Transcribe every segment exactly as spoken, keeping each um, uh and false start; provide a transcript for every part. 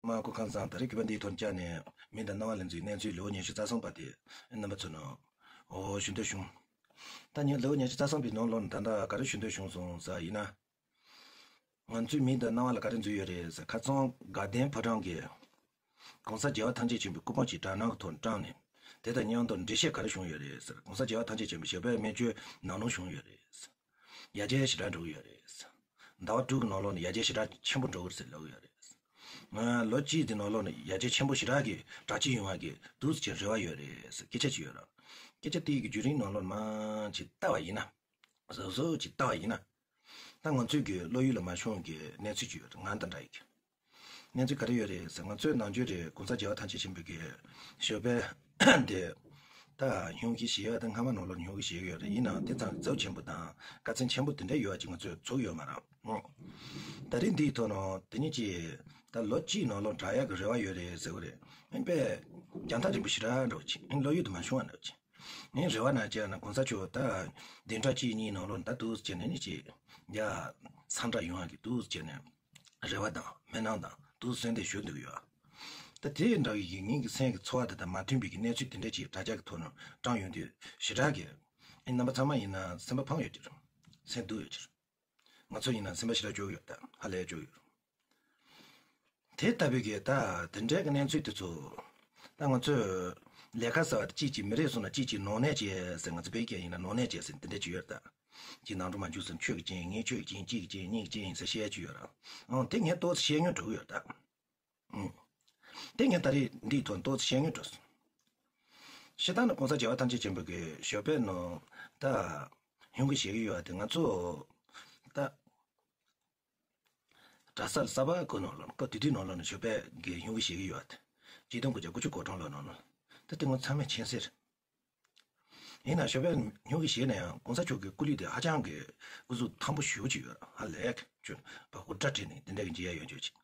མ་སྐུ་ཁམས་བཟང་། ད་རེས་གུས་པ་འདིའི་ཐོག་བཅར་ནས་མི་དང་སྣང་བ་ལ་འཛུལ་གནས་ཚུལ་ལེའུ་ཉི་ཤུ་རྩ་གསུམ་པ་དེ་རྣམ་པ་ཚོ་ནང་འོ་ཞུ་འདོད་བྱུང་། ད་ངས་ལེའུ་ཉི་ཤུ་རྩ་གསུམ་པའི་ནང་ལོགས་ནས་ད་ལྟ་ག་རེ་ཞུ་འདོད་བྱུང་སོང་ཟེར་ཡིན་ན། ང་ཚོའི་མི་དང་སྣང་བ་ལ་ག་རེ་འཛུལ་ཡོད་རེད་ཟེར། ཁ་སང་དགའ་ལྡན་ཕོ་བྲང་གིས་༸གོང་ས་རྒྱལ་བ་ཐམས་ཅད་མཁྱེན་པའི་སྐུ་འབུམ་ཅིག་དྲ་སྣང་གི་ཐོག་ནས་དྲངས་ནས། དེ་དང་མཉམ་དུ་འགྲེལ་བཤད་ག་རེ་བྱུང་ཡོད་རེད་ཟེར། ༸གོང་ས་རྒྱལ་བ་ཐམས་ཅད་མཁྱེན་པའི་ཞབས་པད་སྨན་བཅོས་ནམ་ནམ་བྱུང་ཡོད་རེད་ཟེར། ཡར་རྒྱས་ཞེ་དྲག་འགྲོ་གི་ཡོད་རེད་ཟེར། ཟླ་བ་དྲུག་གི་ནང་ལོགས་ནས་ཡར་རྒྱས་ཞེ་དྲག་ཆེན་པོ་འགྲོ་གི་རེད་ཟེར་ལབ་ཀྱི་ཡོད་རེད་ཟེར། ལོ་གཅིག་དེ་ནང་ལོགས་ནས་ཡར་རྒྱས་ཆེན་པོ་ཞེ་དྲག་གི་གྲ་སྒྲིག་ཡོང་བ་གི་འདུག་ཅེས་རེ་བ་ཡོད་རེད་ཟེར་སྐད་ཆ་ཅིག་ཡོད་རེད། སྐད་ཆ་དེ་གི་བརྒྱུད་རིམ་ནང་ལོགས་མར་ཅིག་བལྟ་བ་ཡིན་ན། གཟབ་གཟབ་ཅིག་བལྟ་བ་ཡིན་ན། ད་ང་ཚོའི་གི་བློ་ཡུལ་ལ་མ་ཤོང་གི་གནས་ཚུལ་ཅིག་ཡོད་རེད། ང་དང་འདྲ་ཡི་གི་གནས་ཚུལ་ག་རེ་ཡོད་རེད་ཟེར། ང་ཚོའི་ནམ་རྒྱུན་རེད་༸གོང་ས་རྒྱལ་བ་ཐམས་ཅད་མཁྱེན་པའི་གི་ཞབས་པད་དེ་ད་སྙུང་གཞི་བྱེད་ཡ་ད་སྔ་མ་ནང་ལོགས་སྙུང་གཞི་བྱེད་ཀྱི་ཡོད་རེད། ཡིན་ནའང་དེ་ཙམ་གཙོ་ཆེན་པོ་དང་དཀའ་ཚེགས་ཆེན་པོ་དེ་འདྲ་ཡོད་པ་ཅིག་ང་ཚོས་ཚོར་ཡོད་མ་རེད། ད་རེས་འདིའི་ཐོག་ནང་དེ་ཉིད་ཀྱིས་ད་ལོ་གཅིག་ནང་ལོགས་དྲག་ཡག་གི་རེ་བ་ཡོད་རེད་ཟེར་བ་རེད། ཨ་ནི་དཔེ་རྒྱང་ཐག་རིང་པོ་ཞེ་དྲག་འདྲ་བོ་ཅིག་ཨ་ནི་བློ་ཡུལ་དུ་མ་ཤོང་བ་འདྲ་བོ་ཅིག་ངའི་རེ་བ་ནང་བྱས་ན་༸གོང་ས་མཆོག་ད་བདུན་ཕྲག་གཅིག་གཉིས་ནང་ལོགས་ད་འདུག་བྱས་ནས་ནི་ཅིག་ཡ་སངས་དྲག་ཡོང་ཡག་གི་འདུག་བྱས་ནས་རེ་བ་དང་སྨོན་ལམ་དང་འདུག་གསོལ་འདེབས་ཞུ་འདོད་ཡོད། ད་དེ་འདྲ་བའི་ངེད་ཀྱི་སེམས་ཀྱི་ཚོར་བ་དེ་དང་མ་མཐུན་པའི་གི་གནས་ཚུལ་དེ་འདྲ་ཅིག་དྲ་རྒྱ་གི་ཐོག་ནས་བཀྲམ་ཡོང་དུས་ཞེ་དྲག་གི་ཨ་ནི་རྣམ་པ་ཚང་མ་ཡིན་ན་སེམས་པ་ཕངས་ཡོད་ཀྱི་རེད། སེམས་སྡུག་ཡོད་ཀྱི་རེད། ང་ཚོ་ཡིན་ན་སེམས་པ་ཞེ་དྲག་སྐྱོ་གི་ཡོད། ད་ཧ་ལས་སྐྱོ་གི་ཡོད། དེ་ལྟ་བུའི་གི་ད་དེ་འདྲའི་གི་གནས་ཚུལ་དེ་ཚོ། ད་ང་ཚོས་ལས་ཀ་ཟེར་བ་དེ་གཅིག་གཅིག་མི་རེད་སོང་ན་གཅིག་གཅིག་ནོར་ནས་བྱས་ཟེར། ང་ཚོ་བོད་སྐད་ཡིན་ན་ནོར་ནས་བྱས་ཟེར་དེ་འདྲ་ཅིག་ཡོད་རེད། ད་གཅིག་ནང་དུ་མ་འཇུག་ཟེར་ཆོས་ཀྱི་རྐྱེན་ངན་ཆོས་ཀྱི་རྐྱེན་གཅིག་གི་རྐྱེན་གཉིས་ཀྱི་རྐྱེན་ཟེར་བཤད་ཀྱི་ཡོད་རེད། ཨང་དེ་ངས་ཏོག་ཙམ་བཤད་སྙིང་འདོད་ཀྱི་ཡོད་རེད་ད། ཨང་། དེ་ངས་ད་རེས་འདིའི་ཐོག་ཏོག་ཙམ་བཤད་སྙིང་འདོད་སོང་། སྤྱིར་བཏང་ནི་༸གོང་ས་རྒྱལ་བ་ཐམས་ཅད་མཁྱེན་པའི་གི་ཞབས་པད་ནང་ད་སྙུང་གཞི་བྱེད་ཀྱི་ཡོད་པ་དེ་ང་ཚོ་ད། གྲྭ་ས་གསར་པ་གི་ནང་ལོགས་ནས་སྐབས་དེ་དུས་ནང་ལོགས་ནས་ཞབས་པད་ཀྱི་སྙུང་གཞི་བྱེད་ཀྱི་ཡོད་པ་དེ། ཆིག་སྟོང་དགུ་བརྒྱ་དགུ་བཅུ་གོ་གྲངས་ལོ་ནང་ལོགས། ད་དེ་ང་ཚང་མས་མཁྱེན་གསལ་རེད། ཡིན་ན་ཞབས་པད་སྙུང་གཞི་བྱས་ན་ཡང་༸གོང་ས་མཆོག་གི་སྐུ་ལུས་དེ་ཧ་ཅང་གི་སྐུ་གཟུགས་ཐང་པོ་ཞེ་པོ་ཅིག་ཡོད་རེད། ཧ་ལས་ཀྱི་ཅུང་ཕར་འུར་སྒྲ་བྲིས་ནས་དེ་འདྲ་གི་མཇལ་ཡ་ཡོད་ཆོག་ཅིག་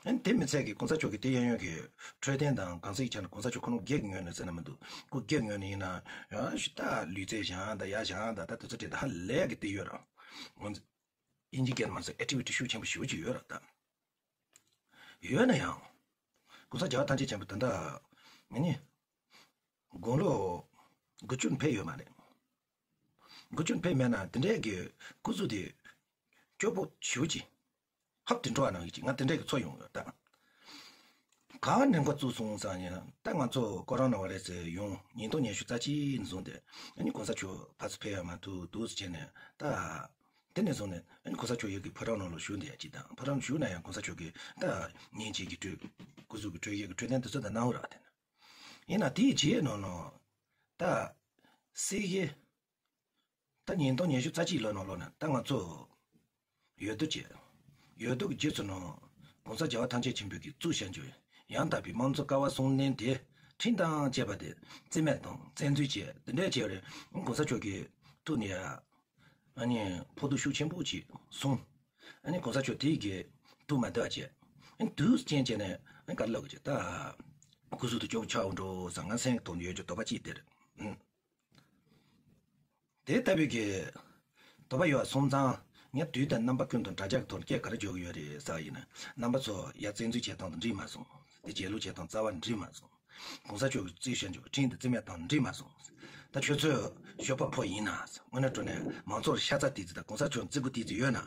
ཨ་ནི་དེ་མི་ཚད་ཀྱི་༸གོང་ས་མཆོག་གི་དེ་གཡས་གཡོན་གྱི་འཕྲོད་བསྟེན་དང་གང་ཟག་གི་ཆ་ནས་༸གོང་ས་མཆོག་ཁོ་རང་སྒེར་གྱི་ངོས་ནས་ཟེར་ན་མི་འདུག་སྐུ་སྒེར་གྱི་ངོས་ནས་ཡིན་ན་ཡང་ཞུ་ད་ལུས་རྩལ་སྦྱང་ད་ཡ་སྦྱང་ད་ད་དེ་ཚོ་བྲིས་ད་ཧ་ལས་ཀྱི་དེ་ཡོད་རེད། ཨིན་ཇི་སྐད་མ་ཟད་ཨེག་ཊི་བི་ཊི་ཤུགས་ཆེན་པོ་ཞེ་པོ་ཅིག་ཡོད་རེད་ད། ཡོད་ན་ཡང་༸གོང་ས་རྒྱལ་བ་ཐམས་ཅད་མཁྱེན་པ་ད་ལྟ་ངེད་གཉིས་དགུང་ལོ་དགུ་བཅུ་ཕེབས་ཡོད་མ་རེད། དགུ་བཅུ་ཕེབས་མེད་ན་དེ་འདྲའི་གི་སྐུ་གཟུགས་དེ་སྐྱོ་པོ་ཞེ་པོ་ཅིག་ཧབ་དེ་འགྲོ་བ་ནང་གི་ཅིག་ང་དེ་འདྲའི་གི་ཚོར་ཡོང་ཡོད་ད། ག་ནས་འགོ་བཙུགས་སོང་ཟེར་ན་ད་ང་ཚོ་སྐོར་ར་ནང་བ་རེད་ཟེར་ཡོང་ཉིས་སྟོང་ཉི་ཤུ་རྩ་གཅིག་ནས་བཟུང་སྟེ་ཨ་ནི་༸གོང་ས་མཆོག་ཕར་ཚུར་ཕེབས་ཡ་མ་ཐུབ་འདུག་ཟེར་བྱས་ནས་ད། དེ་ནས་བཟུང་ནས་ཨ་ནི་༸གོང་ས་མཆོག་ཡ་གི་ཕོ་བྲང་ནང་ལ་བཞུགས་བསྡད་ཡ་ཅིག་དང་ཕོ་བྲང་བཞུགས་ན་ཡང་༸གོང་ས་མཆོག་གི་ད་བརྙན་འཕྲིན་གྱི་འཕྲོད་སྐུ་གཟུགས་ཀྱི་འཕྲོད་བཞེས་ཀྱི་འཕྲོད་བསྟེན་དེ་ཚོ་ད་གནང་བ་རེད་དེ་ནས། ཡིན་ན་དེའི་རྗེས་ནང་ལ་ད་སྲིད་ཀྱི་ད་ཉིས་སྟོང་ཉི་ཤུ་རྩ་གཅིག་ལོ་ནང་ལོགས་ནས་ད་ང་ཚོ་འོས་བསྡུ་བྱས། འོས་བསྡུ་གི་རྗེས་སུ་ནང་༸གོང་ས་རྒྱལ་བ་ཐམས་ཅད་མཁྱེན་པའི་གི་བཙུགས་བཞག་རྒྱུ་ཡང་དག་པའི་དམངས་གཙོ་ཀ་བ་གསུམ་ལྡན་དེ་ཁྲིམས་དང་བཅས་པ་དེ་རྩིས་མེད་དང་བཙན་འཛུལ་བྱས་དེ་འདྲ་བྱས་པ་རེད། ༸གོང་ས་མཆོག་གི་ཐུགས་ནས་ཡ། ཨ་ནི་ཕོག་ཐུག་ཤུགས་ཆེན་པོ་ཅིག་སོང་། ཨ་ནི་༸གོང་ས་མཆོག་དེའི་གི་ཐུགས་མ་བདེ་བ་བྱས། ཨ་ནི་དུས་ཆེན་བྱས་ནས་ཨ་ནི་ག་རེ་ལབ་དགོས་ཀྱི་ད། སྐུ་གཟུགས་དེ་སྐྱོ་པོ་ཆགས་འགྲོ་བསམ་ང་སེམས་ཀྱི་དོན་དུ་ཡོད་རྒྱུ་དོགས་པ་ཅིག་དེ་རེད། ཨུམ། དེ་ལྟ་བུའི་གི་དོགས་པ་ཡོད་སོང་ཙང་ངས་དུས་དང་རྣམ་པ་ཀུན་ཏུ་དྲ་རྒྱ་གི་ཐོག་ནས་སྐད་ག་རེ་བརྗོད་ཀྱི་ཡོད་རེད་ཟེར་བ་ཡིན་ན། རྣམ་པ་ཚོ་ཡ་བཙན་འཛུལ་བྱེད་སྟངས་དང་འགྲིག་མ་སོང་། དེ་རྗེས་ལུས་བྱེད་སྟངས་རྩ་བ་འགྲིག་མ་སོང་། ༸གོང་ས་མཆོག་གིས་བརྩིས་བཞག་རྒྱུ་ཁྲིམས་དེ་རྩིས་མེད་དང་འགྲིག་མ་སོང་། ད་ཁྱོད་ཚོས་ཞོགས་པ་ཕོ་ཡིན་ན། དངོས་གནས་དྲང་གནས་མང་ཚོགས་ལ་ཤ་ཚ་བལྟས་ཚེ་ད་༸གོང་ས་མཆོག་བརྩི་བཀུར་བལྟས་ཚེ་ཡོད་ན། ཨ་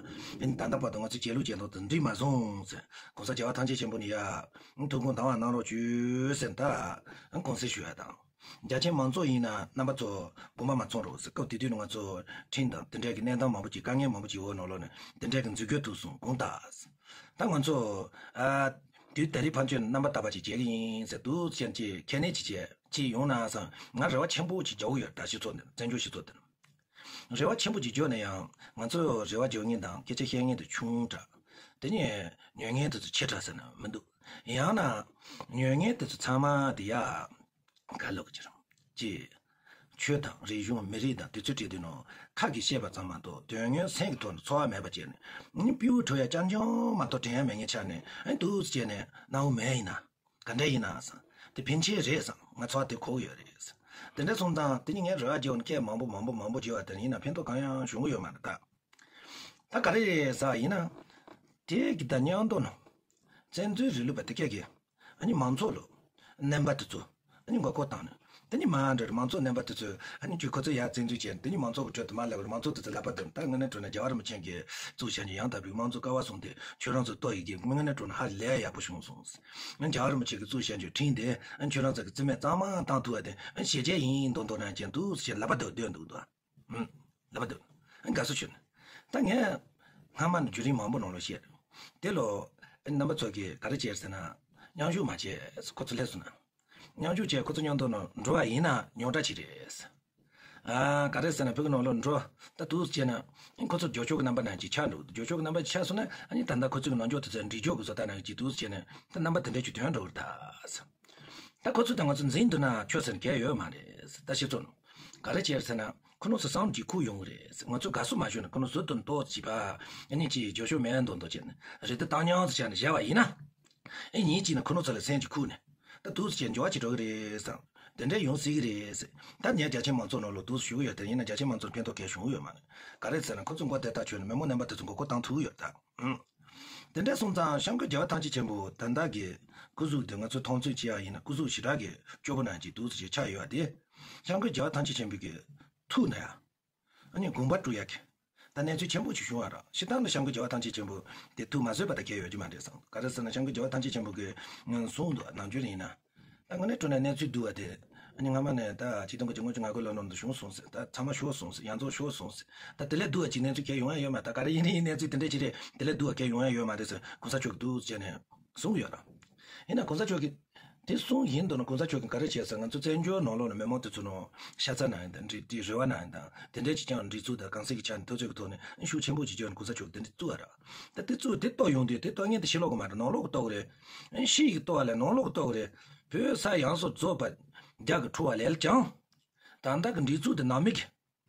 ནི་ད་ལྟ་བར་དུ་ང་ཚོ་རྗེས་ལུས་བྱེད་སྟངས་དང་འགྲིག་མ་སོང་ཟེར། ༸གོང་ས་རྒྱལ་བ་ཐམས་ཅད་མཁྱེན་པ་ནས་ཡ། ཐུགས་དགོངས་དང་བ་གནང་རོགས་བྱོས་ཟེར་ད། དགོངས་སེལ་ཞུ་ཡ་དང་། རྒྱ་ཆེན་མང་ཚོགས་ཡིན་ན་རྣམ་པ་ཚོ་དགོངས་པ་མ་ཚོམ་རོགས་ཟེར། སྐབས་དེ་དུས་ནས་ང་ཚོ་ཁྲིམས་དང་དེ་འདྲའི་གི་གནས་སྟངས་མང་པོ་ཅིག་དཀའ་ངལ་མང་པོ་ཅིག་འོག་ནང་ལོགས་ནས་དེ་འདྲའི་གི་འཛུལ་སྐྱོད་ཐུབ་སོང་དགོངས་དག་ཟེར། ད་ང་ཚོ། ཨ། དུས་ད་རེས་ཕན་ཆད་རྣམ་པ་དག་པ་ཅིག་བྱེད་ཀྱི་ཡིན་ཟེར་འདུག་ཅན་གྱི་ཁས་ལེན་ཅིག་བྱས་ཅིག་ཡོང་ན་བསམ་ང་རེ་བ་ཆེན་པོ་ཅིག་རྒྱག་གི་ཡོད། ད་སྤྱི་ཚོགས་འདི་བཙན་བྱོལ་སྤྱི་ཚོགས་འདི་ན། རེ་བ་ཆེན་པོ་ཅིག་བརྗོད་ན་ཡང་ང་ཚོ་རེ་བ་རྒྱག་མཁན་དང་སྐད་ཆ་བཤད་མཁན་དེ་ཆུང་དྲགས། དེ་ནས་ཉན་མཁན་དེ་ཚོ་ཆེ་དྲགས་ཟེར་ན་མི་འདུག་ཡང་ན་ཉན་མཁན་དེ་ཚོ་ཚང་མ་དེ་ཡ། ག་ལབ་ཀྱི་རེད། ཅེས། ཆོས་དང་རིག་གཞུང་མི་རིགས་དང་དུས་ཚོད་བྲིས་དུས་ནང་ཁ་གིས་བཤད་པ་ཙམ་མ་གཏོགས་དོན་དངོས་སེམས་ཀྱི་ཐོག་ནས་ཚོར་བ་མེད་པ་བྱས་ནས་ནི་སྤྲེའུ་ཁྲོ་ཡ་རྐྱང་རྐྱང་མ་གཏོགས་དྲན་ཡ་མེད་མཁན་ཆགས་ནས་ཨ་ནི་འདུག་སེ་བྱས་ནས་གནང་བ་མེད་ཡིན་ན། ག་འདྲ་ཡིན་ན་བསམ། དེ་ཕན་ཆད་རེད་བསམ། ང་ཚོར་དེ་གོ་གི་ཡོད་རེད་བསམ། དེ་འདྲ་སོང་ཙང་དེ་ནི་ངས་རེ་བ་བརྗོད་ནས་སྐད་མང་པོ་མང་པོ་མང་པོ་བརྗོད་པ་དེ་ཡིན་ན་ཕན་ཐོགས་གང་ཡང་བྱུང་གི་ཡོད་མ་རེད་ད། ད་ག་རེ་རེད་ཟེར་བ་ཡིན་ན། དེ་གི་ད་མཉམ་དུ་ནོ། བཙན་འཛུལ་རིང་ལུགས་པ་དེ་སྐད་ཀྱིས་ཨ་ནི་མང་ཚོགས་ལ་སྣེ་པ་དེ་ཚོ་ཨ་ནི་མགོ་སྐོར་བཏང་ནས། དེ་ནི་མ་འདྲ་རེད། མང་ཚོགས་སྣེ་པ་དེ་ཚོས་ཨ་ནི་ཁྱོད་ཁོ་ཚོ་ཡར་བཙན་འཛུལ་བྱས་ནས། དེ་ནི་མང་ཚོགས་ཀྱི་ཁྲོད་དུ་མར་སླེབས་པར་མང་ཚོགས་དེ་ཚོས་ལབ་པ་འདི་ད་དངོས་གནས་དྲང་གནས་རྒྱལ་བ་རིན་པོ་ཆེ་གིས་བཙུགས་བཞག་རྒྱུ་ཡང་དག་པའི་དམངས་གཙོ་ཀ་བ་བཟུང་སྟེ་ཁྱོད་རང་ཚོ་གཏོར་ཡི་གེ་དངོས་གནས་དྲང་གནས་ཧ་ལས་ཡག་པོ་བྱུང་སོང་། ཨ་ནི་རྒྱལ་བ་རིན་པོ་ཆེ་གིས་བཙུགས་བཞག་རྒྱུའི་ཁྲིམས་དེ་ཨ་ནི་ཁྱོད་རང་ཚོ་གིས་རྩིས་མེད་གཙང་མ་བཏང་ཐུབ་པ་དེ་ཨ་ནི་བྱས་རྗེས་ཡིན་མདོག་མདོག་རང་བྱས་འདུག་ཟེར་ལབ་པ་འདུག་སྟོན་འདུག་དོ། ཨུམ། ལབ་པ་འདུག་ཨ་ནི་དགའ་བསུ་ཞུ་ནས། ད་ངས་སྔ་མ་ནས་བརྒྱུད་རིམ་མང་པོ་ནང་ལ་བཤད། དེ་ལོ་ཨ་ནི་རྣམ་པ་ཚོ་གིས་ག་རེ་བྱས་ཟེར་ན། མཉམ་ཞུགས་མ་བྱས། ཁོ་ཚོ་སླེབས་སོང་ན། མཉམ་ཞུགས་བྱས་ཁོ་ཚོ་མཉམ་དུ་ནང་འགྲོ་བ་ཡིན་ན་རྙོག་དྲ་ཅིག་རེད། ཨ། ག་རེ་ཟེར་ན་བོད་ཀྱི་ནང་ལོགས་འགྲོ་ད་འདུག་བྱས་ན། ཁོ་ཚོ་རྒྱབ་ཕྱོགས་ཀྱི་རྣམ་པ་ནང་ཅིག་ཆགས་འགྲོ། རྒྱབ་ཕྱོགས་ཀྱི་རྣམ་པ་ཆགས་སོང་ན་ཨ་ནི་ད་ལྟ་ཁོ་ཚོའི་ནང་འཇོག་དེ་ཚོ་འདྲི་འཇོག་གི་བཟོ་ལྟ་ནང་ཅིག་འདུག་བྱས་ན་ད་རྣམ་པ་དེ་འདྲ་ཅིག་ཐོན་འགྲོ་གི་རེད་ད། ད་ཁོ་ཚོས་ད་ང་ཚོ་འཛིན་འདུག་ན་ཆོག་ཟེར་མཁན་ཡོད་མ་རེད། ད་ཤེས་ཚོར་ནོ། ག་རེ་བྱས་ཟེར་ན་ཁོ་ནོ་ཚོ་བསམ་གྱིས་ཁུག་ཡོང་གི་རེད། ང་ཚོ་དགའ་བསུ་མ་ཞུས་ན་ཁོ་ནོ་ཟུར་དུ་ཏོག་ཙམ་པ་ཨ་ནི་ཅིག་རྒྱབ་ཕྱོགས་མེད་མདོག་མདོག་བྱས་ནས་རེད་དེ་བཏང་སྙོམས་སུ་བྱས་ནས་བཞག་པ་ཡིན་ན། ཨེ་ཉིན་གཅིག་ན་ཁོ་ནོ་ཚོ་ལ་སེམས་ཀྱིས་ཁུག་ནས་ད་འདུག་སེ་བྱས་འགྱུར་བ་ཅིག་འགྲོ་གི་རེད་བསམ། དེ་འདྲ་ཡོང་སྲིད་ཀྱི་རེད་ཟེར། ད་ངས་རྒྱ་ཆེ་མང་ཚོགས་ནང་ལོགས་འདུག་སེ་ཞུ་གི་ཡོད་དེ་ཡིན་ན་རྒྱ་ཆེ་མང་ཚོགས་ཕན་ཐོགས་གང་བྱུང་ཡོད་མ་རེད། ག་རེ་ཟེར་ན་ཁོ་ཚོ་མགོ་དེ་ལྟ་ཆོད་ནས་མི་མང་རྣམ་པ་དེ་ཚོ་མགོ་སྐོར་བཏང་ཐུབ་ཀྱི་ཡོད་ད། ཨང་། དེ་འདྲ་སོང་ཙང་སྐྱབས་མགོན་རྒྱལ་བ་ཐམས་ཅད་མཁྱེན་པ་ད་ལྟ་གི་སྐུ་གཟུགས་དེ་ང་ཚོས་མཐོང་ཚོད་བྱེད་ཡག་ཡིན་ན་སྐུ་གཟུགས་ཞེ་དྲག་གི་སྐྱོ་པོ་ནང་གི་འདུག་སེ་ཅིག་ཆགས་ཡོད་དེ། སྐྱབས་མགོན་རྒྱལ་བ་ཐམས་ཅད་མཁྱེན་པའི་གི་ཐུགས་ན་ཡ། ཨ་ནི་དགོངས་པ་སྤྲོ་ཡག་གི་ད་གནས་ཚུལ་ཆེན་པོ་ཅིག་བྱུང་བ་ར། སྤྱིར་བཏང་ནི་སྐྱབས་མགོན་རྒྱལ་བ་ཐམས་ཅད་མཁྱེན་པ་དེ་ཐུགས་མ་བཟོད་པ་དང་གལ་ཡོད་རྒྱུ་མ་རེད་བསམ། ག་རེ་ཟེར་ན་སྐྱབས་མགོན་རྒྱལ་བ་ཐམས་ཅད་མཁྱེན་པ་གིས་གསུངས་འདུག་ནམ་རྒྱུན་ཡིན་ན། ད་དངོས་གནས་དྲང་གནས་གནས་ཚུལ་སྡུག་པ་དེ། ཨ་ནི་སྔ་མ་ནས་ད་ཆིག་སྟོང་དགུ་བརྒྱ་ལྔ་བཅུ་ང་དགུ་ལོ་ནང་དུ་བྱུང་སོང་ཟེར། ད་ཚང་མ་ཤོར་སོང་ཟེར། ཡར་རྫོགས་ཤོར་སོང་ཟེར། ད་དེ་ལས་སྡུག་པ་ཅིག་གནས་ཚུལ་གང་ཡང་ཡོང་ཡ་ཡོད་མ་རེད། ད་ག་རེ་ཡིན་ནའི་གནས་ཚུལ་དེ་འདྲ་ཅིག་རེད། དེ་ལས་སྡུག་པ་གང་ཡང་ཡོང་ཡ་ཡོད་མ་རེད་ཟེར་གོང་ས་མཆོག་གིས་འདུག་སེ་བྱས་ནས་གསུངས་ཡོད་ར། ཡིན་ན་གོང་ས་མཆོག་གིས་དེ་གསུངས་ཡིན་མདོག་ན་གོང་ས་མཆོག་གིས་ག་རེ་བྱས་ཟེར། ང་ཚོ་བཙན་བྱོལ་ནང་ལོགས་ནས་མི་མང་དེ་ཚོ་ནང་ཤ་ཚ་ནང་ཡིན་དང་འདྲི་དེ་རེ་བ་ནང་ཡིན་དང་དེ་འདྲ་ཅིག་ཀྱང་སྒྲིག་འཛུགས་དང་གང་ཟག་གི་ཆ་ནས་འཐབ་རྩོད་ཀྱི་ཐོག་ནས་ཤུགས་ཆེན་པོ་ཅིག་བརྒྱབ་ནས་གོང་ས་མཆོག་གིས་དེ་འདྲ་བཙུགས་པ་ར། ད་དེ་བཙུགས་དེ་གཏོར་ཡོང་དུས་དེ་གཏོར་མཁན་དེ་ཕྱི་ལོགས་གི་མ་རེད། ནང་ལོགས་གི་གཏོར་གི་རེད། ཕྱི་ཡི་གི་གཏོར་བ་ལས་ནང་ལོགས་གི་གཏོར་གི་རེད། བོད་ས་ཡོངས་སུ་རྫོགས་པ་རྒྱ་གིས་འཁྲུ་བ་ལས་ཀྱང་། ད་ལྟ་གི་སྒྲིག་འཛུགས་དེ་ནང་མི་གིས།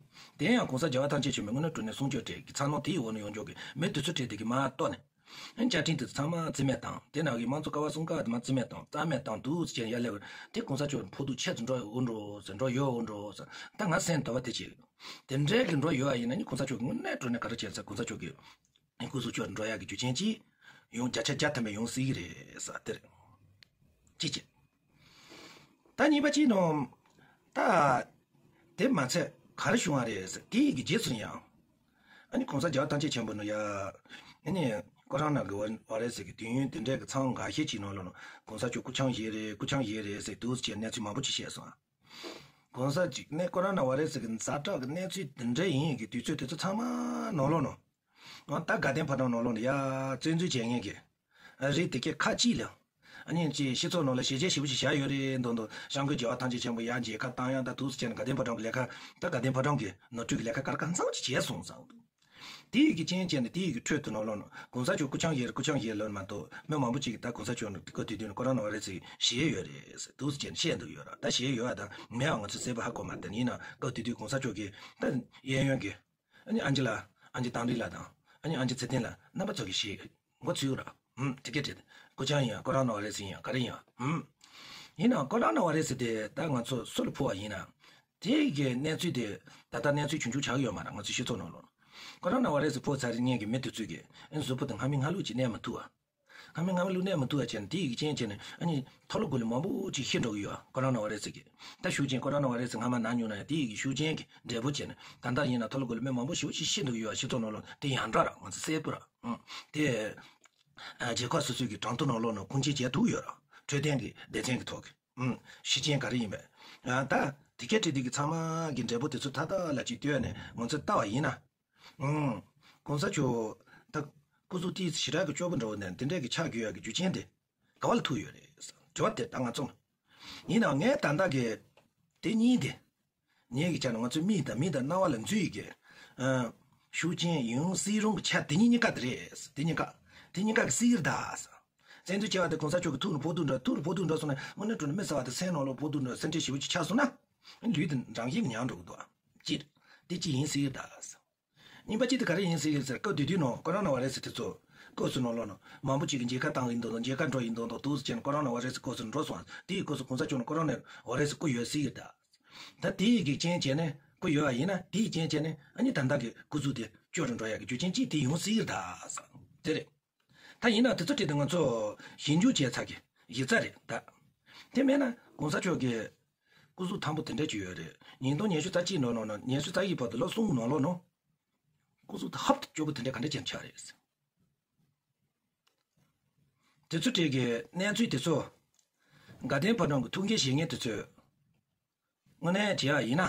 དེ་ཡང་གོང་ས་རྒྱལ་བ་ཐམས་ཅད་མཁྱེན་པའི་དངོས་གནས་དྲང་གནས་གསུང་ཆོས་སྤྲད་ཀྱི་ཚང་ནང་དེའི་འོག་ནས་ཡོང་ཆོག་གི་མི་དེ་ཚོ་ཁྲིད་དེ་གི་མར་གཏོར་ནས། བཅའ་ཁྲིམས་དེ་ཚང་མ་རྩིས་མེད་བཏང་། དེ་ནང་གི་དམངས་གཙོ་ཀ་བ་གསུམ་ཀ་དེ་མར་རྩིས་མེད་བཏང་། རྩ་མེད་བཏང་འདུག་ཟེར་ཡར་སླེབས་པ་རེད། དེ་གོང་ས་མཆོག་ཕོག་ཐུག་ཆེ་ཙམ་འགྲོ་འོང་འགྲོ་ཟེར། འགྲོ་ཡོད་འོང་འགྲོ་ཟེར། ད་ང་སེམས་དོགས་པ་དེ་བྱེད། དེ་འདྲའི་གི་འགྲོ་ཡོད་པ་ཡིན་ན་ནི་གོང་ས་མཆོག་གི་དངོས་གནས་དྲང་གནས་ག་རེ་བྱས་ཟེར། གོང་ས་མཆོག་གི་སྐུ་གཟུགས་སྐྱོ་འགྲོ་ཡག་གི་རྒྱུ་རྐྱེན་གཅིག་ཡོང་། བརྒྱ་ཆ་བརྒྱ་ཐམ་པ་ཡོང་སྲིད་ཀྱི་རེད་ཟེར་དེ་རེད། གཅིག་བྱས། ད་གཉིས་པ་གཅིག་ནང་། ད། དེ་མ་ཚད་ག་རེ་བྱུང་བ་རེད་ཟེར། དེ་ཡི་གི་རྗེས་སུ་ཡང་། ཨ་ནི་གོང་ས་རྒྱལ་བ་ཐམས་ཅད་མཁྱེན་པ་ནོ་ཡ། ཨ་ནི་ཀོ་རོ་ན་གི་བ་རེད་ཟེར་གི་དུས་ཡུན་དེ་འདྲའི་གི་ཚང་འགའ་ཤས་ཅིག་ནང་ལོགས་ནང་གོང་ས་མཆོག་སྐུ་འཆམ་བཞེས་རེད། སྐུ་འཆམ་བཞེས་རེད་ཟེར་འདུག་ཟེར་གནས་ཚུལ་མང་པོ་ཅིག་བཤད་སོང་། གོང་ས་ཅིག་ནས་ཀོ་རོ་ན་བ་རེད་ཟེར་གི་ཛ་དྲག་གི་གནས་ཚུལ་དེ་འདྲ་ཡིན་གི་དུས་ཚོད་དེ་ཚོ་ཚང་མ་ནང་ལོགས་ནང་། ང་ད་དགའ་ལྡན་ཕོ་བྲང་ནང་ལོགས་ནས་ཡ་བཙན་འཛུལ་བྱེད་མཁན་གྱི་རིགས་དེ་གས་ཁ་ཅིག་ལ། ཨ་ནི་ཅིག་སྤྱི་ཚོགས་ནང་ལ་ཞལ་བརྒྱད་ཞེ་པོ་ཅིག་བཞག་ཡོད་རེད་མདོག་མདོག་སྐྱབས་མགོན་རྒྱལ་བ་ཐམས་ཅད་མཁྱེན་པ་ཡ་མཇལ་ཁ་བཏང་ཡ་ད་འདུག་སེ་བྱས་ནས་དགའ་ལྡན་ཕོ་བྲང་གི་ལས་ཀ་ད་དགའ་ལྡན་ཕོ་བྲང་གི་ནོར་འཁྲུལ་གྱི་ལས་ཀ་ག་རེ་གང་འཚམ་ཅིག་བྱས་སོང་ཙང་། དེ་ཡི་གི་རྐྱེན་བྱས་ནས་དེ་ཡི་གི་ཁྲོད་དུ་ནང་ལོགས་ནང་གོང་ས་མཆོག་སྐུ་འཆམ་བཞེས་རེད། སྐུ་འཆམ་བཞེས་ལབ་མ་གཏོགས་མི་མང་པོ་ཅིག་གིས་ད་གོང་ས་མཆོག་ནང་སྐབས་དེ་དུས་ནས་ཀོ་རོ་ན་བ་རེ་སི་ཞེས་ཡོད་རེད་འདུག་སེ་བྱས་ནས་བཤད་འདུག་ཡོད་ར། ད་ཞེས་ཡོད་ཨ་ད་མེད་ཨ་ང་ཚོ་གསལ་པོ་ཧ་གོ་མ་ད་ཡིན་ན་སྐབས་དེ་དུས་གོང་ས་མཆོག་གིས་ད་གཡས་གཡོན་གྱི། ཨ་ནི་ཨན་ཅི་ལགས། ཨན་ཅི་དང་རི་ལགས་དང་། ཨ་ནི་ཨན་ཅི་ཚེ་བརྟན་ལགས། རྣམ་པ་ཚོ་གིས་ཞེས་མགོ་ཚོས་ར། ཧུམ། དེ་སྐད་བྲིས་ཏེ། སྐུ་འཆམ་ཡིན་ཡང་ཀོ་རོ་ན་བ་རེ་སི་ཡིན་ཡང་ག་རེ་ཡིན་ཡང་། ཧུམ། ཡིན་ནའང་ཀོ་རོ་ན་བ་རེ་སི་དེ་ད་ང་ཚོ་སུ་ལ་ཕོག་པ་ཡིན་ན། དེ་གི་གནས་ཚུལ་དེ་ད་ལྟ་གནས་ཚུལ་ཆུང་ཆུང་ཆགས་ཡོད་མ་རེད། ང་ཚོའི་སྤྱི་ཚོགས་ནང་ལོགས་ན། ཀོ་རོ་ན་བ་རེ་སི་ཕོག་ཚར་ངེས་ཀྱི་མི་དེ་ཚོས་ཀྱི་ཨ་ནི་གཟུགས་པོ་དེ་སྔ་མི་སྔ་ལུགས་ཅིག་གནས་མ་ཐུབ་པ། སྔ་མི་སྔ་མི་ལུགས་གནས་མ་ཐུབ་པ་བྱས་ནས་དེ་ཡི་གི་རྐྱེན་བྱས་ནས་ཨ་ནི་མཐོ་སློབ་ཁུལ་ལ་མང་པོ་ཅིག་ཤི་འགྲོ་གི་ཡོད། ཀོ་རོ་ན་བ་རེ་སི་གི། ད་ཤུགས་རྐྱེན་ཀོ་རོ་ན་བ་རེ་སི་སྔ་མ་ན་མྱོང་ན་ཡང་དེ་ཡི་གི་ཤུགས་རྐྱེན་གྱི་འབྲས་བུ་བྱས་ནས་ད་ལྟ་ཡིན་ན་མཐོ་སློབ་ཁུལ་ལ་མི་མང་པོ་ཞེ་པོ་ཅིག་ཤི་འགྲོ་གི་ཡོད། སྤྱི་ཚོགས་ནང་ལོགས་དེ་ཡང་འདྲ་ར་ང་ཚོ་གསལ་པོ་ར། ཨང་། དེ། ཨ། རྒྱལ་ཁབ་སོ་སོའི་གི་གྲངས་ཐོ་ནང་ལོགས་ནང་ཁུངས་སྐྱེལ་བྱས་ཐུབ་ཡོད་ར། འཕྲོད་བསྟེན་གྱི་སྡེ་ཚན་གྱི་ཐོག་གི་ཨང་། ཤི་རྐྱེན་ག་རེ་ཡིན་པས། ཨ། ད་དེ་སྐད་བྲིས་དེ་གི་ཚང་མ་གི་འབྲས་བུ་དེ་ཚོ་མཐའ་དག་ལ་ཅིག་ལྟོས་ནས་ང་ཚོས་ལྟ་བ་ཡིན་ན། ཨང་། གོང་ས་མཆོག་ད་སྐུ་གཟུགས་ཏོག་ཙམ་ཞེ་དྲག་གི་སྐྱོ་པོ་འདྲ་བོ་ནས་དེ་འདྲས་ཀྱི་ཆགས་དགོས་ཡག་གི་རྒྱུ་རྐྱེན་དེ་ག་བ་ལ་ཐུག་ཡོད་རེད། དྲི་བ་དེ་ད་ང་ཚོ་ཡིན་ནའང་ངས་ད་ལྟ་གི་དེ་གཉིས་དེ། ངེད་ཀྱི་ཆ་ནས་ང་ཚོའི་མིག་དང་མིག་དང་རྣ་བ་ལ་འཛུལ་ཡི་གི་ཨ། ཤུགས་རྐྱེན་ཡོང་སྲིད་རུང་གི་ཆ་དེ་གཉིས་གཉིས་ཀ་དེ་རེད། དེ་གཉིས་ཀ་དེ་གཉིས་ཀ་གི་སྲིད་ཀྱི་རེད་ད། བཙན་འཛུལ་བྱས་པ་དེ་གོང་ས་མཆོག་གི་ཐུགས་ལ་ཕོག་ཐུག་འགྲོ་ཐུགས་ལ་ཕོག་ཐུག་འགྲོ་སོང་ན་དངོས་གནས་དྲང་གནས་མི་ཟེར་བ་དེ་སེམས་ནང་ལ་ཕོག་ཐུག་འགྲོ་སེམས་ཁྲལ་ཞེ་པོ་ཅིག་ཆགས་སོང་ན། ལུས་དེ་འགྲང་ཞིག་ཉམས་འགྲོ་གི་འདུག་ཨ། སྤྱིར། དེ་གཅིག་ཡིན་སྲིད་ཀྱི་རེད་ད། གཉིས་པ་གཅིག་དེ་ག་རེ་ཡིན་སྲིད་ཀྱི་རེད་ཟེར་སྐབས་དེ་དུས་ནང་ཀོ་རོ་ན་བ་རེ་སི་དེ་ཚོ་སྐབས་སུ་ནང་ལོགས་ནང་མང་པོ་ཅིག་གིས་མཇལ་ཁ་བཏང་གི་འདུག་དང་མཇལ་ཁ་འགྲོ་ཡི་འདུག་དང་འདུག་སེ་བྱས་ནས་ཀོ་རོ་ན་བ་རེ་སི་སྐབས་སུ་འགྲོ་སོང་། དེའི་སྐབས་སུ་གོང་ས་མཆོག་ནས་ཀོ་རོ་ན་བ་རེ་སི་སྐུ་ཡོད་སྲིད་ཀྱི་རེད་ད། ད་དེའི་གི་རྐྱེན་བྱས་ནས་སྐུ་ཡོད་པ་ཡིན་ན་དེའི་རྐྱེན་བྱས་ནས་ཨ་ནི་ད་ལྟ་གི་སྐུ་གཟུགས་དེ་སྐྱོ་རུ་འགྲོ་ཡག་གི་རྒྱུ་རྐྱེན་གཅིག་དེ་ཡོང་སྲིད་ཀྱི་རེད་ད། དེ་རེད། ད་ ད་ཡིན་ན་དེ་ཚོ་དེ་དེ་ང་ཚོ་ཞིབ་འཇུག་བྱས་ཚར་གི་གཞི་རྩ་རེད་ད། དེ་མེད་ན་གོང་ས་མཆོག་གི་སྐུ་གཟུགས་ཐང་པོ་དེ་འདྲ་ཅིག་ཡོད་རེད། ཉིས་སྟོང་ཉི་ཤུ་རྩ་གཅིག་ནང་ནང་ན་ཉི་ཤུ་རྩ་གཉིས་བར་དུ་ལོ་གསུམ་ནང་ལོགས་ནང་སྐུ་གཟུགས་ཧབ་ཏུ་སྐྱོ་པོ་དེ་འདྲ་ག་འདྲ་ཅན་ཆགས་རེད། དེ་ཚོ་གྲས་ཀྱི་གནས་ཚུལ་དེ་ཚོ་དགའ་ལྡན་ཕོ་བྲང་གི་ཐུགས་འགན་བཞེས་མཁན་དེ་ཚོས་དངོས་གནས་བྱས་པ་ཡིན་ན།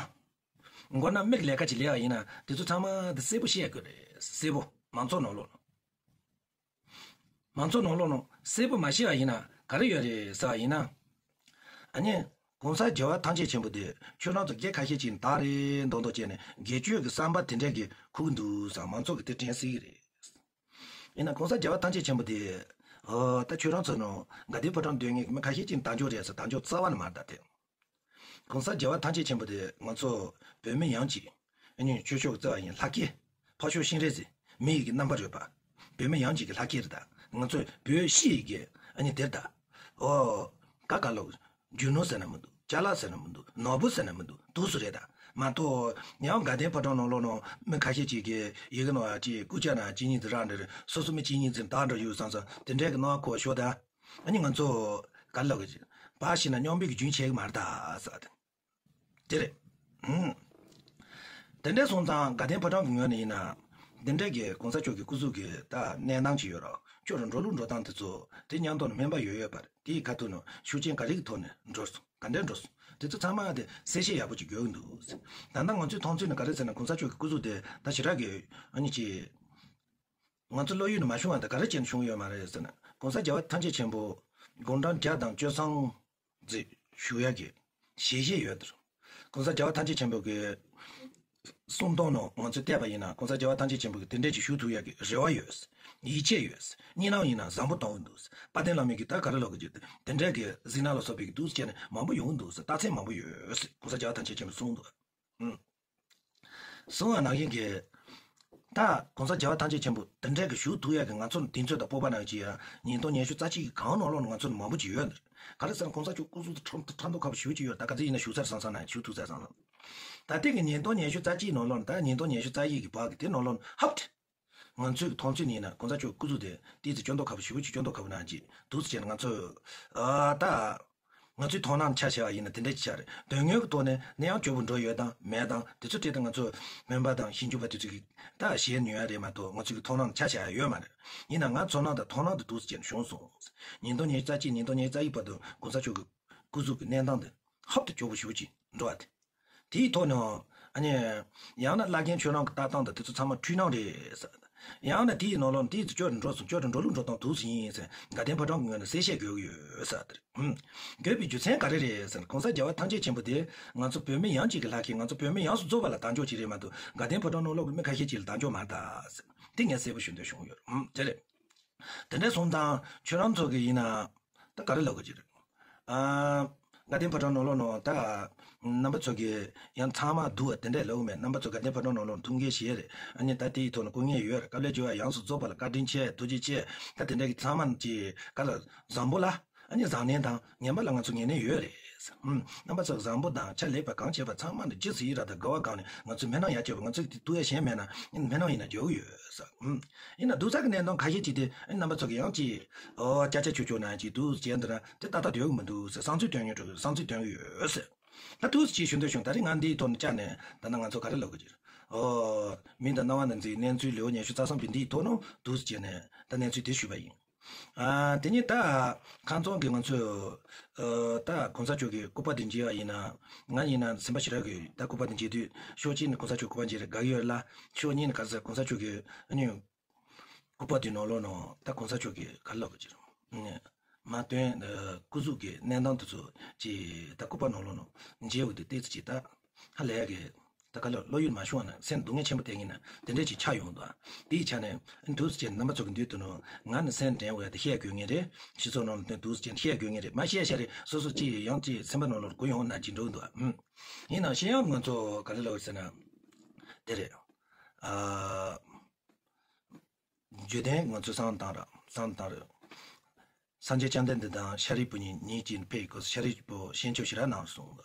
མགོ་ན་མིག་ལས་ཀ་ཅིག་ལས་པ་ཡིན་ན་དེ་ཚོ་ཚང་མ་དེ་གསལ་པོ་བཤད་དགོས་རེད། གསལ་པོ་མང་ཚོགས་ནང་ལོགས་ནང་། མང་ཚོགས་ནང་ལོགས་ནང་གསལ་པོ་མ་བཤད་པ་ཡིན་ན་ག་རེ་ཡོད་རེད་ཟེར་བ་ཡིན་ན། ཨ་ནི། གོང་ས་རྒྱལ་བ་ཐམས་ཅད་མཁྱེན་པ་དེ་ཁྱོད་རང་ཚོ་སྐད་ཁ་ཤས་ཅིག་ནི་དག་རེད་མདོག་མདོག་བྱས་ནས་སྒེར་གཅོད་ཀྱི་བསམ་པ་དེ་འདྲས་ཀྱི་ཁུག་འདུག་ཟེར་མང་ཚོགས་ཀྱིས་དེ་དྲན་སྲིད་ཀྱི་རེད། ཡིན་ན་གོང་ས་རྒྱལ་བ་ཐམས་ཅད་མཁྱེན་པ་དེ། ཨོ་ད་ཁྱོད་རང་ཚོ་ནང་དགའ་ལྡན་ཕོ་བྲང་སྡོད་མཁན་གྱི་མི་ཁ་ཤས་ཅིག་ནི་དག་འཇོག་རེད་ཟེར་དག་འཇོག་རྩ་བ་ནས་མ་རེད་ད་དེ། གོང་ས་རྒྱལ་བ་ཐམས་ཅད་མཁྱེན་པ་དེ་ང་ཚོ་བོད་མི་ཡོངས་ཀྱི་ཨ་ནི་ཆོས་ཕྱོགས་ཀྱི་རྩ་བ་ཡིན་ལྷ་སྐལ། འཕགས་མཆོག་སྤྱན་རས་གཟིགས་མི་ཡི་གི་རྣམ་པ་རེད་པ། བོད་མི་ཡོངས་ཀྱི་གི་ལྷ་སྐལ་རེད་ད། ང་ཚོ་བོད་སྤྱི་ཡི་གི་ཨ་ནི་དེར་ད། ཨོ། ཀ་ཀ་ལོ། རྒྱུ་ནོར་ཟེར་ན་མི་འདུག་ཅ་ལག་ཟེར་ན་མི་འདུག་ནོར་བུ་ཟེར་ན་མི་འདུག་དུས་སུ་རེད་ད། མ་གཏོགས་ཡང་དགའ་ལྡན་ཕོ་བྲང་ནང་ལོགས་ནང་མི་ཁ་ཤས་ཅིག་གིས་ཡི་གེ་ནང་ཡ་ཅིག་སྐུ་ཅག་ན་ཅི་ཉིད་ཟེར་རག་འདྲ་རེད། སོ་སོ་མི་ཅི་ཉིད་ཟེར་དག་འདྲ་ཡོད་བསམ་བསམ་དེ་འདྲས་ཀྱི་སྣང་བ་འཁོར་ཤོག་ད། ཨ་ནི་ང་ཚོ་ག་རེ་ལབ་དགོས་ཀྱི། བག་ཞིག་ན་སྙོམས་པའི་གི་རྒྱུན་ཆད་གི་མ་རེད་ད་ཟེར་བ་དེ། དེ་རེད། ཧུམ། དེ་འདྲས་སོང་ཙང་དགའ་ལྡན་ཕོ་བྲང་གི་ངོས་ནས་ཡིན་ན། དེ་འདྲས་ཀྱི་གོང་ས་མཆོག་གི་སྐུ་གཟུགས་ཀྱི་ད་གནས་སྟངས་ཅིག་ཡོད་རོགས་ཁྱོད་རང་འགྲོ་ལུགས་འགྲོ་སྟངས་དེ་ཚོ་དེ་མཉམ་དུ་ནས་སྨན་པ་ཡོད་ཡོད་པར་དེའི་ཁ་ཐུག་ནས་ཤུགས་རྐྱེན་ག་རེ་གི་ཐོག་ནས་འགྲོ་སོང་ག་འདྲས་འགྲོ་སོང་དེ་ཚོ་ཚང་མ་དེ་གསལ་བཤད་ཡག་པོ་ཅིག་དགོས་ཀྱི་འདུག་ད་ལྟ་ང་ཚོའི་མཐོང་ཚུལ་ནས་ག་རེ་ཟེར་ན་གོང་ས་མཆོག་གི་སྐུ་གཟུགས་དེ་ད་ཞེ་དྲག་གི་ཨ་ནི་ཅིག་ང་ཚོ་བློ་ཡུལ་ནས་མ་བྱུང་བ་དང་ག་རེ་བྱས་ནས་བྱུང་ཡོད་མ་རེད་ཟེར་ན། གོང་ས་རྒྱལ་བ་ཐམས་ཅད་མཁྱེན་པ་དགུང་གྲངས་བརྒྱ་དང་བཅུ་གསུམ་ཙམ་བཞུགས་ཡག་གི་ཞལ་བཞེས་ཡོད་དེ། གོང་ས་རྒྱལ་བ་ཐམས་ཅད་མཁྱེན་པ་གི་གསུང་སྟངས་ནང་ང་ཚོས་བལྟས་པ་ཡིན་ན་གོང་ས་རྒྱལ་བ་ཐམས་ཅད་མཁྱེན་པ་གི་དེ་འདྲས་ཀྱི་བཞུགས་ཐུབ་ཡག་གི་རེ་བ་ཡོད། ཡིད་ཆེས་ཡོད། གཉིས་ནང་ཡིན་ན་བཟང་པོ་གཏོང་གི་འདུག་དཔལ་ལྡན་བླ་མའི་གི་ད་ག་རེ་ལབ་དགོས་ཀྱི། དེ་འདྲས་ཀྱི་གཟིགས་སྣང་ལ་སོགས་པའི་གི་འདུག་ཟེར་ནས་མང་པོ་ཡོང་གི་འདུག་རྟགས་མཚན་མང་པོ་ཡོད། གོང་ས་རྒྱལ་བ་ཐམས་ཅད་མཁྱེན་པ་གསུངས་འདུག་ཨུམ། གསུང་བ་ནང་བཞིན་གྱི། ད་གོང་ས་རྒྱལ་བ་ཐམས་ཅད་མཁྱེན་པ་དེ་འདྲས་ཀྱི་བཞུགས་ཐུབ་ཡག་གི་ང་ཚོ་དེང་ཚོད་དང་སྤོབས་པ་ནང་བཞིན་ཡང་ཉིས་སྟོང་ཉི་ཤུ་རྩ་གཅིག་གི་གང་ནང་ལོགས་ནས་ང་ཚོ་ནི་མང་པོ་ཅིག་ཡོད་ནི་རེད། ག་རེ་ཟེར་ན་གོང་ས་མཆོག་སྐུ་གཟུགས་དེ་ཁྲོམ་ཁྲོམ་ཐོག་ཁ་པོ་ཞེ་པོ་ཅིག་ཡོད། ད་ག་ཚོད་ཡིན་ན་བཞུགས་ཚར་སོང་ཙང་ན་བཞུགས་ཐུབ་ཚར་སོང་ཙང་། ད་ལྟའི་གི་ཉིས་སྟོང་ཉི་ཤུ་རྩ་གཅིག་ནང་ལོགས་ནས་ད་ཉིས་སྟོང་ཉི་ཤུ་རྩ་གཉིས་ཀྱི་བར་གྱི་དེ་ནང་ལོགས་ནས་ཧབ་ཏེ། ང་ཚོའི་གི་མཐོང་ཚུལ་ནི་ཡིན་ན་གོང་ས་མཆོག་སྐུ་གཟུགས་དེ་ཏོག་ཙམ་སྐྱོ་མདོག་ཁ་པོ་ཞེ་པོ་ཅིག་སྐྱོ་མདོག་ཁ་པོ་ནང་ཅིག་འདུག་ཟེར་བྱས་ན་ང་ཚོས། ཨ་ད། ང་ཚོའི་མཐོང་སྣང་ཆ་བཞག་པ་ཡིན་ན་དེ་འདྲ་ཅིག་ཆགས་རེད། དོན་དངོས་ཀྱི་ཐོག་ནས་གནས་སྟངས་སྐྱོ་པོ་འགྲོ་ཡོད་དང་མེད་དང་དེ་ཚོ་དེ་ད་ང་ཚོ་སྨན་པ་དང་ཞིབ་འཇུག་པ་དེ་ཚོ་གིས་ད་ཞལ་ནུས་ཡ་རེད་མ་གཏོགས་ང་ཚོའི་གི་མཐོང་སྣང་ཆ་བཞག་ཡ་ཡོད་མ་རེད། ཡིན་ན་ང་ཚོ་ནང་དང་མཐོང་སྣང་དེ་འདུག་ཟེར་བྱས་ན་བྱུང་སོང་། ཉིས་སྟོང་ཉི་ཤུ་རྩ་གཅིག་ཉིས་སྟོང་ཉི་ཤུ་རྩ་གཉིས་བར་དུ་གོང་ས་མཆོག་གི་སྐུ་གཟུགས་ཀྱི་གནས་སྟངས་དེ་ཧབ་ཏུ་སྐྱོ་པོ་ཞེ་པོ་ཅིག་འགྲོ་བ་དེ། དེའི་ཐོག་ནས། ཨ་ནི། ཡང་ན་བླ་རྒན་ཁྱོད་རང་གི་ལྟ་སྟངས་དང་དེ་ཚོ་ཚང་མ་འཁྲུལ་སྣང་རེད་ཟེར། ཡང་ན་དེའི་ནང་ལོགས་ནས་དེའི་ཚོ་སྐྱོ་རུ་འགྲོ་སོང་། སྐྱོ་རུ་འགྲོ་ལུགས་འགྲོ་སྟངས་འདུག་ཟེར་ཡིན་ཟེར་དགའ་ལྡན་ཕོ་བྲང་གི་ངོས་ནས་གསལ་བཤད་དགོས་ཀྱི་ཡོད་ཟེར་དེ་རེད། ཨུམ། དགོས་པའི་རྒྱུ་མཚན་ག་རེ་རེད་ཟེར་ན་གོང་ས་རྒྱལ་བ་ཐམས་ཅད་མཁྱེན་པ་དེ་ང་ཚོ་བོད་མི་ཡོངས་ཀྱི་གི་ལྷ་སྐལ། ང་ཚོ་བོད་མི་ཡོངས་སུ་རྫོགས་པ་ལ་དལ་འབྱོར་ཅིག་རེད་མ་གཏོགས་དགའ་ལྡན་ཕོ་བྲང་ནང་ལོགས་ཀྱི་མི་ཁ་ཤས་ཅིག་ལ་དལ་འབྱོར་མ་རེད་ད་ཟེར། དེ་ངས་གསལ་པོ་ཞུ་འདོད་བྱུང་ཡོད། ཨུམ། དེ་རེད། དེ་འདྲ་སོང་ཙང་ཁྱོད་རང་ཚོ་གི་ཡིན་ན། ད་ག་རེ་ལབ་དགོས་ཀྱི་རེད། ཨ། དགའ་ལྡན་ཕོ་བྲང་ནང་ལོགས་ནང་ད། རྣམ་པ་ཚོ་གི་ཡང་ཚང་མ་སྡུག་པ་དེ་འདྲས་ལབ་མེད། རྣམ་པ་ཚོ་དགའ་ལྡན་ཕོ་བྲང་ནང་ལོགས་ཐུགས་འགན་བཞེས་རེད། ཨ་ནི་ད་དེའི་ཐོག་ནས་སྐུ་ངལ་ཡོད་རེད། དཀའ་ལས་བྱེད་པ་ཡོངས་སུ་རྫོགས་པ་ལ་བཀའ་དྲིན་ཆེ་ཐུགས་རྗེ་ཆེ། ད་དེ་འདྲས་ཀྱི་ཚང་མ་གྱི་ག་ལ་བཟང་པོ་ལ། ཨ་ནི་བཟང་ངན་དང་ངན་པ་ལ་ང་ཚོ་ངེས་གནས་ཡོད་རེད། ཨུམ། རྣམ་པ་ཚོ་བཟང་པོ་དང་ཆ་ལེགས་པ་གང་བྱེད་པ་ཚང་མ་ནི་རྗེས་སུ་ཡི་རང་དང་དགའ་བ་གང་ནས་ང་ཚོས་མི་སྣང་ཡ་བྱེད་པ་ང་ཚོས་དེ་ཐུགས་ཡ་ཞེན་མེད་ན་མི་སྣང་ཡིན་ན་འགྱོ་གི་ཡོད། ས། ཨུམ། ཡིན་ན་སྡུག་ས་གི་གནད་དོན་ཁ་ཤས་ཅིག་དེ་ཨ་ནི་རྣམ་པ་ཚོ་གི་ཡང་ཅིག་ཨོ་ཅ་ཅ་ཆུ་ཆུ་ན་ཅིག་འདུག་བྱས་འདི་ན་དེ་ཏག་ཏག་འདོད་གི་མི་འདུག་ཟེར། བསམ་ཚུལ་སྟོན་ཡོད་འགྲོ་གི། བསམ་ཚུལ་སྟོན་གི་ཡོད་ཟེར། ད་འདུག་ཅིག་ཞུ་འདོད་བྱུང་། ད་རེས་ང་འདིའི་ཐོག་ནས་བཅར་ནས་ད་ནི་ང་ཚོ་ག་རེ་ལབ་དགོས་ཀྱི་རེད། ཨོ། མི་དང་སྣང་བ་ནང་འཛིན་གནས་ཚུལ་ལེའུ་ཉི་ཤུ་རྩ་གསུམ་པའི་འདིའི་ཐོག་ནས་འདུག་བྱས་ནས་ད་གནས་ཚུལ་དེ་ཞུས་པ་ཡིན། ཨ། དེ་ནས་ད་ཁང་ཚང་གི་ང་ཚོས་ཨ་ད་གོང་ས་མཆོག་གི་སྐུ་པར་དེ་མཇལ་བ་ཡིན་ན། ང་ཡིན་ན་སེམས་པ་ཞེ་དྲག་གི་ད་སྐུ་པར་དེ་མཇལ་དུས་ཕྱོགས་གཅིག་ནས་གོང་ས་མཆོག་སྐུ་པར་མཇལ་རེ་དགའ་གི་ཡོད་ལ། ཕྱོགས་གཉིས་ནས་ག་རེ་ཟེར་གོང་ས་མཆོག་གི་ཨ་ནི་སྐུ་པར་དེ་ནང་ལོགས་ནང་ད་གོང་ས་མཆོག་གི་ག་རེ་ལབ་དགོས་ཀྱི་རེད། མ་དོན་སྐུ་གཟུགས་ཀྱི་གནས་སྟངས་དེ་ཚོ་ཅིག་ད་སྐུ་པར་ནང་ལོགས་ནང་མཇལ་འོས་དེ་ཏོག་ཙམ་ཅིག་ད་ཧ་ལས་ཀྱི། ད་ག་ལ་བློ་ཡུལ་མ་བྱུང་བ་ན་སེམས་སྡུག་བསྔལ་ཆེན་པོ་དེ་ཡིན་ན་དེ་འདྲས་ཅིག་ཆགས་ཡོང་འདུག་དེའི་ཆ་ནས་འདུག་སེ་བྱས་རྣམ་པ་ཚོ་གི་མདུན་དུ་ནོ་ང་ནི་སེམས་དྲན་འོས་དེ་བཤད་དགོས་ངེས་རེད། སྤྱི་ཚོགས་ནང་ལ་འདུག་སེ་བྱས་བཤད་དགོས་ངེས་རེད། མ་བཤད་ཤ་རེད། སོ་སོ་ཅིག་ཡང་ཅིག་སེམས་པ་ནང་ལོགས་གུ་ཡོང་ན་ཅིག་འགྲོ་གི་འདུག་ཨུམ། ཡིན་ནའང་གཞན་ཡང་ང་ཚོ་ག་རེ་ལབ་ཟེར་ན། དེ་རེད། ཨ། བརྗོད་དོན་ང་ཚོས་བསམ་བཏང་ར་བསམ་བཏང་ར། སངས་རྒྱས་བཅོམ་ལྡན་འདས་དང་ཤཱ་རིའི་བུ་གཉིས་ཉིད་ཀྱིས་ཕེབས་སྐབས་ཤཱ་རིའི་བུ་ཤན་ཆོད་ཞེ་དྲག་གནང་སོང་ལ།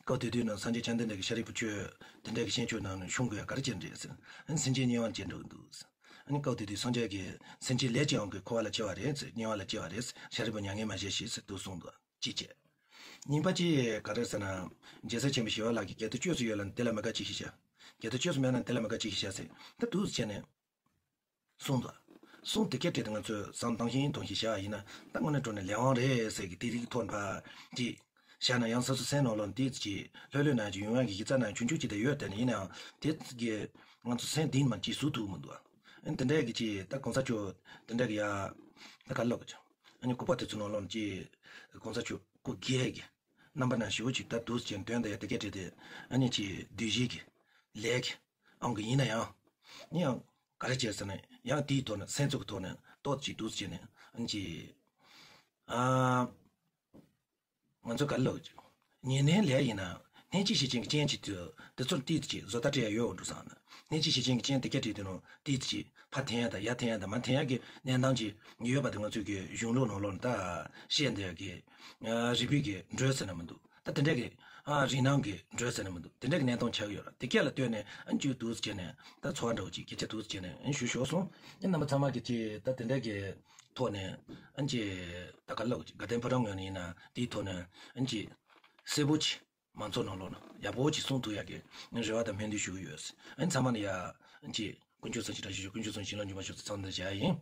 སྐབས་དེ་དུས་ན་སངས་རྒྱས་བཅོམ་ལྡན་འདས་ཀྱིས་ཤཱ་རིའི་བུ་ཁྱོད་དེ་འདྲ་གི་ཤན་ཆོད་གནང་ནས་ཤོང་དགོས་ཡ་ག་རེ་བྱས་རེད་ཟེར། སེམས་ཅན་དམྱལ་བ་སྐྱེ་འགྲོ་གི་འདུག་ཟེར། ཨ་ནི་སྐབས་དེ་དུས་སངས་རྒྱས་ཀྱིས་སེམས་ཅན་ལས་ཅི་ཡང་གི་འཁོར་བ་ལ་སྐྱེ་བ་རེད་ཟེར། དམྱལ་བ་ལ་སྐྱེ་བ་རེད་ཟེར། ཤཱ་རིའི་བུ་མྱ་ངན་མ་བྱེད་ཞེས་ཟེར་དུ་གསུངས་འདུག་གཅིག་བྱས། གཉིས་པ་གཅིག་ག་རེ་ཟེར་ན། རྒྱལ་སྲས་ཆེན་པོ་ཞི་བ་ལྷ་གིས་རྒྱལ་དུ་བཅོས་སུ་ཡོད་ལ་ནི་དེ་ལ་མི་དགའ་ཅི་ཞིག་བྱ། རྒྱལ་དུ་བཅོས་སུ་མེད་ན་དེ་ལ་མི་དགའ་ཅི་ཞིག་བྱ་ཟེར། ད་འདུག་སེ་བྱས་ནས་གསུངས་འདུག་གསུངས་དེ་སྐད་བྲིས་ཏེ་ང་ཚོས་བསམ་བཏང་ཤིང་གཏོང་ཤིང་བྱ་བ་ཡིན་ན། ད་དངོས་གནས་དྲང་གནས་ལས་དབང་རེད་ཟེར་གི་དེ་རིགས་ཐོག་ཕར་ཅིག་བཞག་ན་ཡང་སོ་སོའི་སེམས་ནང་ལོགས་ནས་དེ་ཅིག་ལྷོད་ལྷོད་ན་ཅིག་ཡོང་ཡག་གི་གཞི་རྩ་ན་ཆུང་ཆུང་ཅིག་ད་ཡོད་དེ་ནི། ཡིན་ནའང་དེ་གི་ང་ཚོ་སེམས་གཏིང་མ་ཅིག་ཟུག་ཐུབ་མི་འདུག་ཨ་ནི་དེ་འདྲ་གི་ཅིག་ད་གོང་ས་མཆོག་དེ་འདྲ་གི་ཡ་ད་ག་ལབ་གི་ཅིག་ཨ་ནི་སྐུ་པར་དེ་ཚོ་ནང་ལོགས་ནས་ཅིག་གོང་ས་མཆོག་སྐུ་སྒེར་གྱི་རྣམ་པ་ན་ཞེ་པོ་ཅིག་ད་འདུག་སེ་བྱས་དོན་དང་ཡང་དེ་སྐད་བྲིས་ཏེ། ཨ་ནི་ཅིག་སྡོད་གཞིའི་གི་ལས་ཀྱི་ཨང་གི་ཡིན་ན་ཡང་། ཡིན་ཡང་ག་རེ་བྱས་ཟེར་ན། ཡང་དེའི་ཐོག་ནས་སེམས་ཚོར་གི་ཐོག་ནས་ཏོག་ཙམ་འདུག་སེ་བྱས་ནས། ཨ་ནི་ཅིག་ཨ། ང་ཚོ་ག་རེ་ལབ་ཀྱི། ཉེ་གནས་ལས་ཡིན་ན་སྣེ་གཅིག་བྱེད་མཁན་གྱི་རྐྱེན་གཅིག་དེ་དེ་ཚོར་ཏོག་ཙམ་ཅིག་བཟོ་ལྟ་སྤྲད་ཡ་ཡོད་འགྲོ་བསམ་ན། སྣེ་གཅིག་བྱེད་མཁན་གྱི་རྐྱེན་དེ་སྐད་བྲིས་དེ་ནང་ཏོག་ཙམ་ཅིག་ཕར་འཐེན་ཡ་དང་ཡར་འཐེན་ཡ་དང་མར་འཐེན་ཡ་གི་གནས་སྟངས་ཅིག་ཡོད་པ་དེ་ང་ཚོའི་གི་གཞུང་ལུགས་ནང་ལོགས་ནས་ད་བཤད་བསྡད་ཡ་གི་ཨ་རིག་པའི་གི་འགྲོས་ཟེར་ན་མི་འདུག་ད་དེ་འདྲ་གི་ཨ་རིག་སྣང་གི་འགྲོས་ཟེར་ན་མི་འདུག་དེ་འདྲ་གི་གནས་སྟངས་ཆགས་ཀྱི་ཡོད་རེད། དེ་སྐད་ལ་ལྟོས་ནས་ཨ་ནི་ཅིག་འདུག་སེ་བྱས་ནས་ད་ཚོར་བ་འདྲ་བོ་ཅིག་སྐད་ཆ་འདུག་སེ་བྱས་ནས་ཨ་ནི་ཞུ་ཞུས་སོང་། ཨ་ནི་རྣམ་པ་ཚང་མ་གི་ཅིག་ད་དེ་འདྲ་གི་ཐོག་ནས་ཨ་ནི་ཅིག་ད་ག་ལབ་ཀྱི། དགའ་ལྡན་ཕོ་བྲང་ངོས་ནས་ཡིན་ན་དེའི་ཐོག་ནས་ཨ་ནི་ཅིག་གསལ་པོ་ཅིག་མང་ཚོགས་ནང་ལོགས་ན་ཡག་པོ་ཅིག་གསུང་ཐུབ་ཡག་གི་རེ་བ་དང་སྨོན་འདུན་ཞུ་གི་ཡོད། ཨ་ནི་ཚང་མ་ནས་ཡ་ཨ་ནི་ཅིག་དཀོན་མཆོག་གསུམ་གྱི་བཀྲ་ཤིས་ཤོག་དཀོན་མཆོག་གསུམ་བྱིན་རླབས་འཇུག་པར་ཤོག་ཚང་མ་ལ་ཞུ་ཡ་ཡིན།